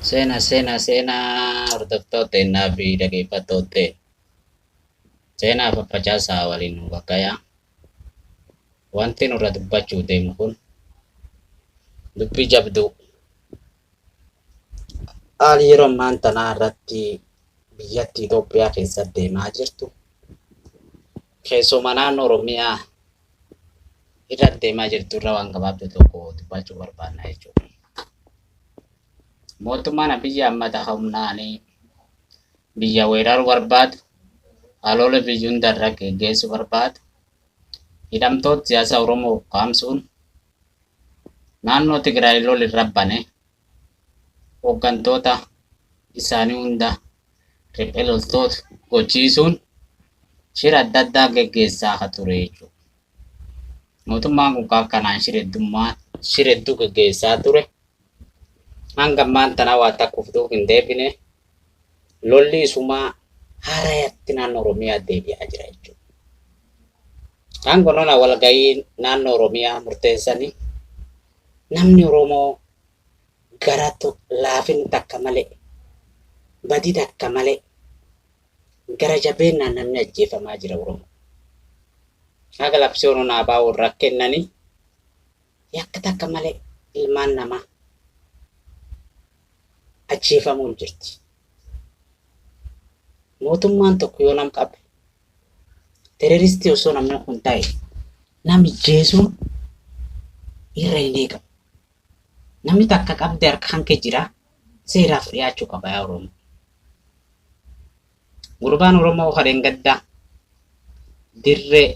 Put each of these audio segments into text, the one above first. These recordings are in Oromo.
Seenaa seenaa seenaa hordoftoota fi dhaggeeffattoota seenaa faffacaasaa waliin nu bakkayaa. Wanti nurra dubbachuu deemu kun dubbii jabduu haali yeroo ammaan tanaa irratti biyyatti Itoophiyaa keessatti deemaa jirtu keessumaa naannoo Oromiyaa irra deemaa jirtu irra waan gabaabduu tokko dubbachuu barbaanna jechuudha. Mootummaan biyya Ahmad humnaan biyya weeraruu barbaadu, halola biyya hundarra geggeessuu barbaadu, hidhamtoota siyaasa Oromoo ukkaamsuun naannoo Tigraay lol irra bane hooggantoota isaanii hunda riphee loltoota gochiisuun shira adda addaa geggeessaa akka ture jechuudha. Mootummaan kun akkanaan shira hedduu geggeessaa ture. Hanga ammaan tanaa waa takka of duuba hin deebine lolli isumaa haarayatti naannoo Oromiyaa deebi'aa jira jechuudha. Kan kunuun walgahii naannoo Oromiyaa murteessanii namni Oromoo gara laafin takka malee badii takka malee gara jabeenyaan namni ajjeefamaa jira Oromoo. Haga labsii Oromoo baa'uu irra kennanii yakka takka malee ilmaan namaa ajjeefamuun jirti. Mootummaan tokko yoo nam qabe teroristii osoo namni kun ta'e nam ijjeesuun irra hin eegamu. Namni takka qabde harkaan kee jira seeraaf dhiyaachuu qaba yaa Oromoo. Gurbaan Oromoo kadheen gaddaa dirree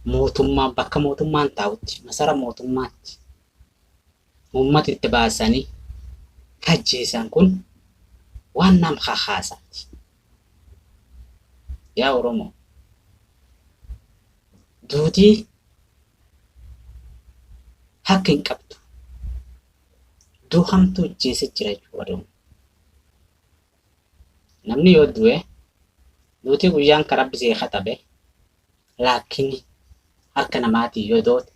mootummaa bakka mootummaan taa'utti masara mootummaatti uummata itti baasanii ajjeesan kun waan nam kakaasaati. Yaa Oromoo duutii hakka hin qabdu. Duuhamtuu ajjeese jira jechuudha. Namni yoo du'e duutii guyyaan karaa bisee katabe laakiin harka namaatiin yoo doote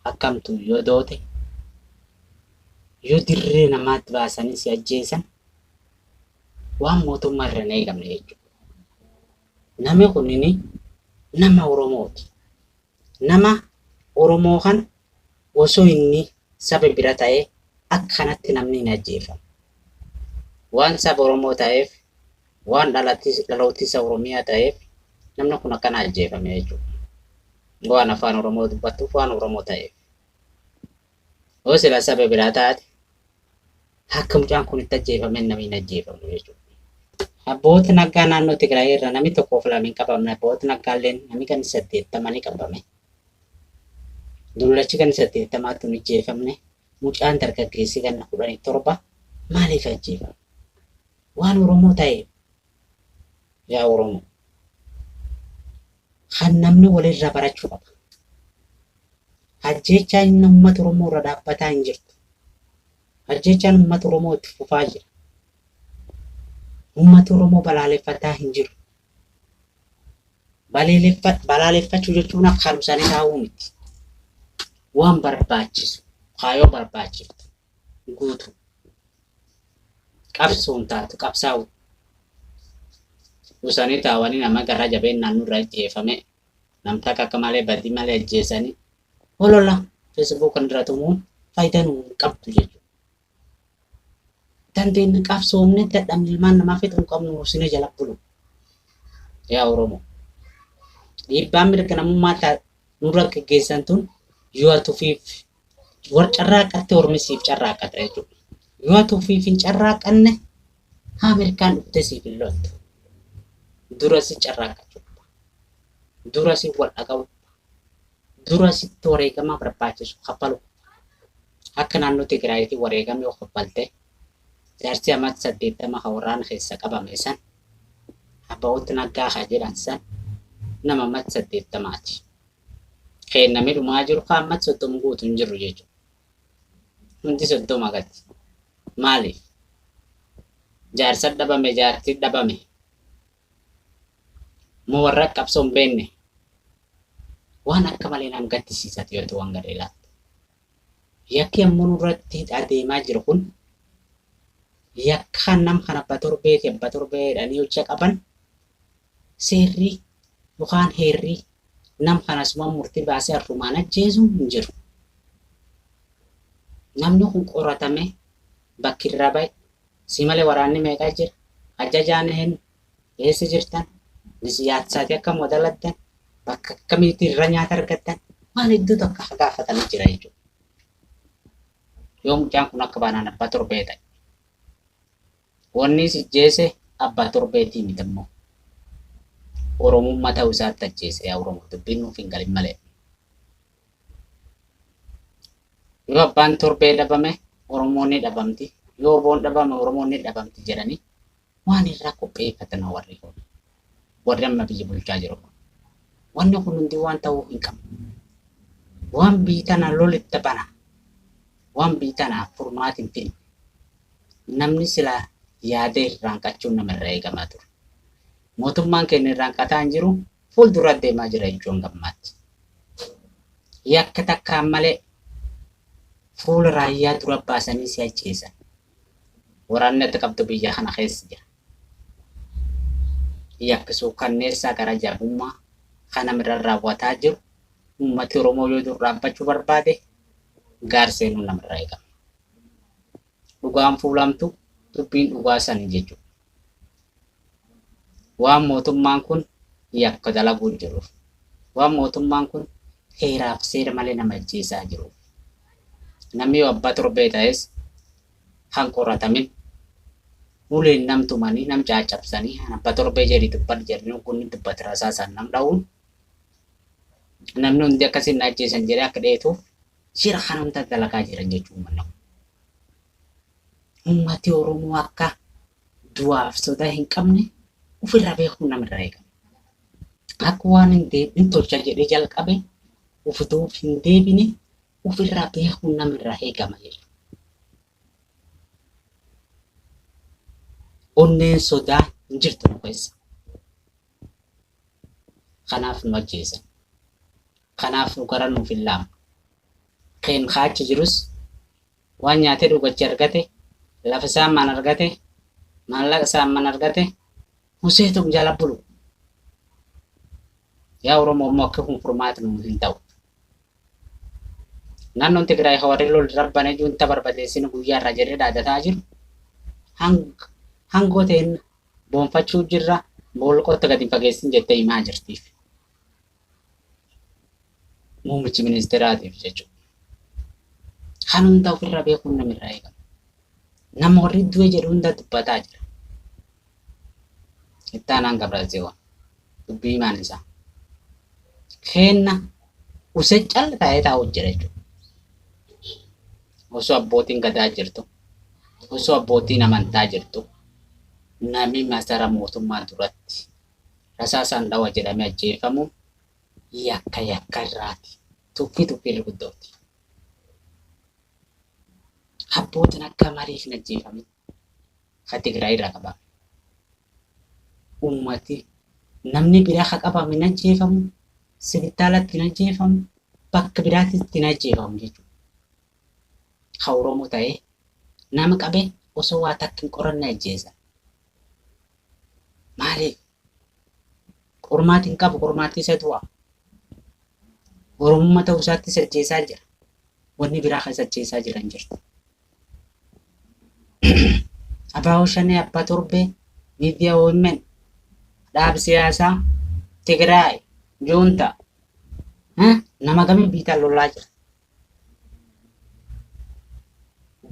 akkamtuu yoo doote yoo dirree namaatti baasanii si ajjeesan waan mootummaa irra hin eegamne jechuudha. Namni kunini nama Oromooti. Nama Oromoo kana osoo inni saba bira ta'ee akkanatti namni hin ajjeefamu. Waan saba Oromoo ta'eef waan dhalootisa Oromiyaa ta'eef namni kun akkana ajjeefame jechuudha. Waan afaan Oromoo dubbattuuf waan Oromoo ta'eef. Yoo sila saba biraa taate akka mucaan kun itti ajjeefame namni hin ajjeefamu jechuudha. Abboota naggaa naannoo Tigraay irra namni tokkoof lama hin qabamne abboota naggaallee namni kan 80 ni qabame. Dullachi kan 80tti hin ajjeefamne mucaan dargaggeessi kan 17 maaliif ajjeefame? Waan Oromoo ta'eef yaa Oromoo kan namni walirraa barachuu qaba. Ajjeechaan inni uummata Oromoo irra dhaabbataa hin jirtu. Ajjeechaan uummata Oromoo itti fufaa jira. Uummata Oromoo balaaleffataa hin jiru. Balaaleffachuu jechuun akka haaromsanii taa'uu miti. Waan barbaachisu, kaayyoo barbaachiftu guutuu. Qabsoon taatu qabsaa'u. Usanii taa'anii nama gara jabeenyaan nurra ajjeefame. Namta akka malee badii malee ajjeesanii holola Facebook irra tumuun faayidaa nuu hin qabdu jechuudha. Dandeenye qabsoomne dadhabne ilmaan namaa fixuu hin qabnu usine jala bulu. Yaa Oromoo. Dhiibbaan mirga namummaa nurra geggeessan tun yoo ati ofiif war carraaqqatte ormi siif carraaqqata jechuudha. Yoo ati ofiif hin carraaqqanne Ameerikaan dhuftee siif hin loltu. Dura si carraaqqachuu qaba. Dura si wal dhaga'uu qaba. Dura sitti wareegama barbaachisu kaffaluu qaba. Akka naannoo Tigraayitti wareegama yoo kaffalte jaarsi amata 80 kan waraana keessa qabame san abbaa'otti naggaa haa jedhan san nama amata 80ti. Kennamee dhumaa jiru kan amata 30 guutu hin jiru jechuudha. Hundi 30 gadi. Maaliif? Jaarsa dhabame jaartii dhabame. Moo warra qabsoo hin beekne waan akka malee nama gaddisiisatu yoo ta'u waan gadhee laata. Yakki ammoo nurratti adeemaa jiru kun Yakkaan nam kan abbaa torbeeti abbaa torbee jedhanii hojii qaban seerri yookaan heerri nam kanas waan murtii baasee harrumaan ajjeesu hin jiru. Namni kun qoratame bakki irraa ba'e si malee waraanni meeqaa jira ajajaan hin eessa jirtan yaadsaati akka modalattan bakka akkamitti irra nyaata argattan waan hedduu takka gaafatanii jira jechuudha. Yoo mucaan kun akka baanaan abbaa torbee ta'e. Wanni si jeese abbaa torbeetii miti immoo. Oromummaa ta'uu isaatti ajjeese yaa Oromoo dubbiin nuuf hin galin malee. Yoo abbaan torbee dhabame Oromoon ni dhabamti. Yoo oboon dhabame Oromoon ni dhabamti jedhanii waan irraa qopheeffatan warri kun. Warri amma biyya bulchaa jiru kun. Wanni kun hundi waan ta'uu hin qabu. Waan biyyi tana lolitti bana. Waan biyyi tanaaf furmaati hin finne. Namni silaa yaada irraanqachuun namarraa eegamaa ture. Mootummaan keenya irraanqataa hin jiru fuuldura deemaa jira jechuun gammaatti. Yakka takkaan malee fuula raayyaa dura baasanii si ajjeesan. Waraanni ati qabdu biyya kana keessa jira. Yakki suukanneessaa gara jabummaa kana namarra raawwataa jiru uummati Oromoo yoo dur dhaabbachuu barbaade gaarseenuu namarraa eegama. Dhugaan fuulamtu dubbiin dhugaa sanii jechuudha. Waan mootummaan kun yakka dalaguu jiruuf, waan mootummaan kun heeraaf seera malee nama ajjeesaa jiruuf. Namni yoo abbaa torbee ta'es han qoratamin uleen nam tumanii nam caccabsanii han abbaa torbee jedhi dubbadhu jedhanii kunni dubbata rasaasaan nam dha'uun namni hundi akkasiin na ajjeesan jedhee akka dheetuuf shira kana hunda dalagaa jiran jechuudha uummanni kun. Uummati Oromoo akka du'aaf sodaa hin qabne ofirraa beekuun namarraa eegama. Akka waan hin tolcha jedhee jalqabe of duuf hin deebine ofirraa beekuun namarraa eegama jechuudha. Onneen sodaa hin jirtu nu keessa. Kanaaf nu ajjeesan. Kanaaf nu gara nuuf hin laamne. Keen kaachi jirus waan nyaatee dhugachi argate lafa isaan man argate maallaqa isaan man argate huseetum jala bulu. Yaa Oromoo immoo akka kun furmaata nuuf hin ta'u. Naannoon Tigraay warri lol rabbane junta barbadeessinu guyyaa irraa jedhee dhaadataa jiru. Hangoo ta'een boonfachuu jirra boolqotta gadi hin fageessin jettee himaa jirtiif. Muummichi ministeeraatiif jechuudha. Kan hunda ofirraa beekuun namarraa eegama. Nama warri du'e jedhu hunda dubbataa jira. Ittaanaan Gabratsiyoon dubbii himaan isaa. Kenna usee calla taa'ee taa'u jira jechuudha. Osoo abbootiin gadaa jirtu, osoo abbootiin amantaa jirtu, namni masara mootummaa duratti rasaasaan dhawa jedhamee ajjeefamu yakka yakka irraati. Tuffii tuffii irra guddooti. Abbootiin akka mariif hin ajjeefamin. Ka Tigraay irraa qabame. Uummati namni biraa ka qabame hin ajjeefamu, sibitaalatti hin ajjeefamu, bakka biraatti hin ajjeefamu jechuudha. Ka Oromoo ta'ee nama qabe osoo waa takka hin qoranne ajjeesa. Maaliif? Qormaati hin qabu, qormaati isa du'a. Oromummaa ta'uu isaatti isa ajjeesaa jira. Wanni biraa kan isa ajjeesaa jiran jirtu. Abaa'oo Shanee Abbaa Torbee, Miidiyaa OMN, dhaab siyaasaa, Tigraay, Juunta, nama kamiin biitaan lolaa jira.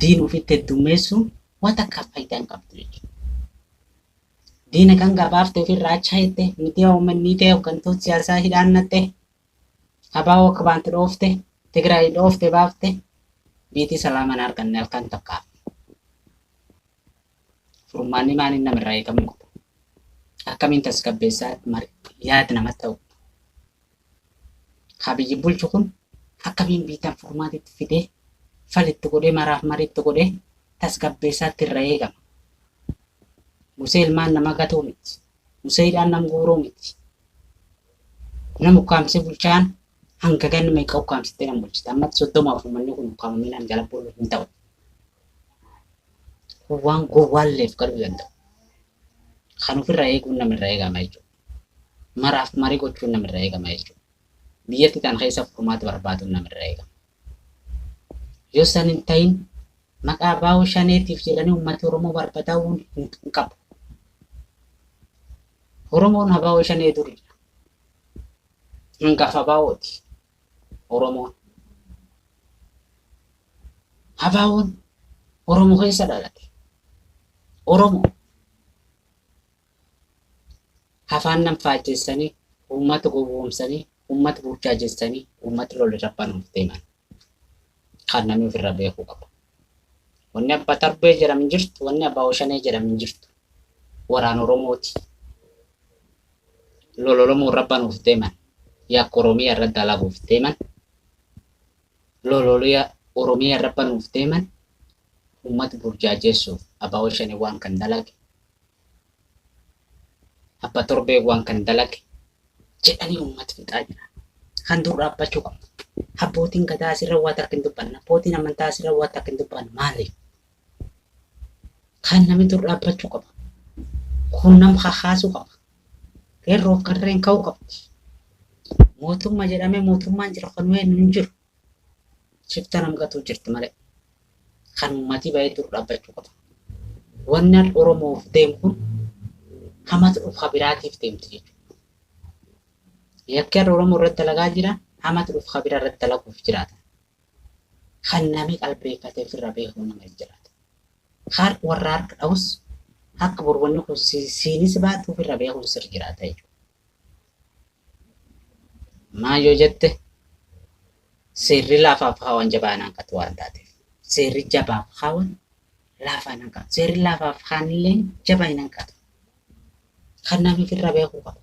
Diin ofitti heddummeessuun waan takka faayidaa hin qabdu jechuudha. Diina kan gabaafte ofirraa acha jette, miidiyaa OMN ni ta'e hooggantoota siyaasaa hidhaannatte, abaa'oo akka baante dhoofte, Tigraay dhoofte baafte, biitii salaaman arganne halkan takkaaf. Furmaanni maaliin namarraa eegamuu qaba? Akkamiin tasgabbeessaa yaada namatti ta'u? Haa biyyi bulchu kun akkamiin biitaan furmaatitti fidee falitti godhee maraaf maritti godhee tasgabbeessaatti irra eegama. Musee ilmaan nama gatuu miti. Musee hidhaan nam guuruu miti. Nama ukkaamsee bulchaan hanga ganna meeqa ukkaamsitee nam bulchita. Ammatti 30 uummanni kun ukkaamaminaan jala bulu hin ta'u. Kun waan gowwaalleef galuu danda'u. Kan ofirraa eeguun namirraa eegama jechuudha. Maraaf marii gochuun namirraa eegama jechuudha. Biyyatti tan keessa furmaata barbaaduun namirraa eegama. Yoo san hin ta'in maqaa abaa'oo shaneetiif jedhanii uummati Oromoo barbadaa'uun hin qabu. Oromoon abaa'oo shanee duridha. Hangafa abaa'ooti Oromoon. Abaa'oon Oromoo keessa dhalate. Oromoo afaan nam faajjessanii, uummata gowwoomsanii, uummata burjaajessanii, uummata lola rabbanuuf deeman. Kan namni ofirraa beekuu qabu. Wanni abbaa tarbee jedhamu hin jirtu, wanni abbaa shanee jedhamu hin jirtu. Waraan Oromooti. Lola Oromoo rabbanuuf deeman. Yakka Oromiyaa irra dalaguuf deeman. Lola Oromiyaa rabbanuuf deeman. Uummata burjaajessuuf abbaa shanee waan kan dalage. Abbaa torbee waan kan dalage jedhanii uummata fixaa jiran. Kan dur dhaabbachuu qabu. Abbootiin gadaa asirra waa takka hin dubbanne. Abbootiin amantaa asirra waa takka hin dubbanne. Maaliif? Kan namni dur dhaabbachuu qaba. Kun nam kakaasuu qaba. Qeerroof qarreen ka'uu qabdi. Mootummaa jedhamee mootummaan jira kan nuyi hin jiru. Shifta nam gatuu jirti malee. Kan uummatii baay'ee dur dhaabbachuu qaba. Wanni Oromoof deemu kun hamatu dhufa biraatiif deemti jechuudha. Yakki har'a Oromoo irratti dalagaa jira, hamatu dhufa biraa irratti dalaguuf jiraata. Kan namni qalbeeffatee ofirraa beekuu nama jiraata. Har warra harka dha'us akka borwanni kun siinis baatu ofirraa beekuun sir jiraata jechuudha. Maal yoo jette seerri laafaaf hawan jabaa naan qatu waan taateef. Seerri jabaaf hawan laafaa naan qatu. Seerri laafaaf haanillee jabaa hin hanqatu. Kan namni ofirraa beekuu qaba.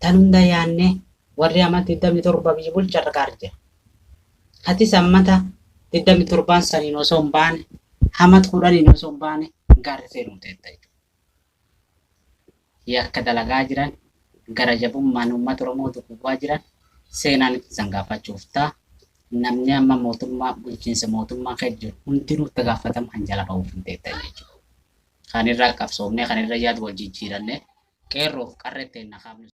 Tan hunda yaannee warri amma 27 biyya bulchan ragaa jira. Atis ammata 27 saniin osoo hin baane, hamat 10 osoo hin baane gaarri seenuu teetta jechuudha. Yakka dalagaa jiran gara jabummaan uummata Oromoo tuqubaa jiran seenaan itti sangaafachuuf ta'a. Namni amma mootummaa bulchiinsa mootummaa keessa jiru hundinuu itti gaafatamu kan jala ba'uuf hin teetta jechuudha. Kan irraa qabsoofnee kan irra yaadu wal jijjiirannee qeerroof qarree ta'e naqaafnu.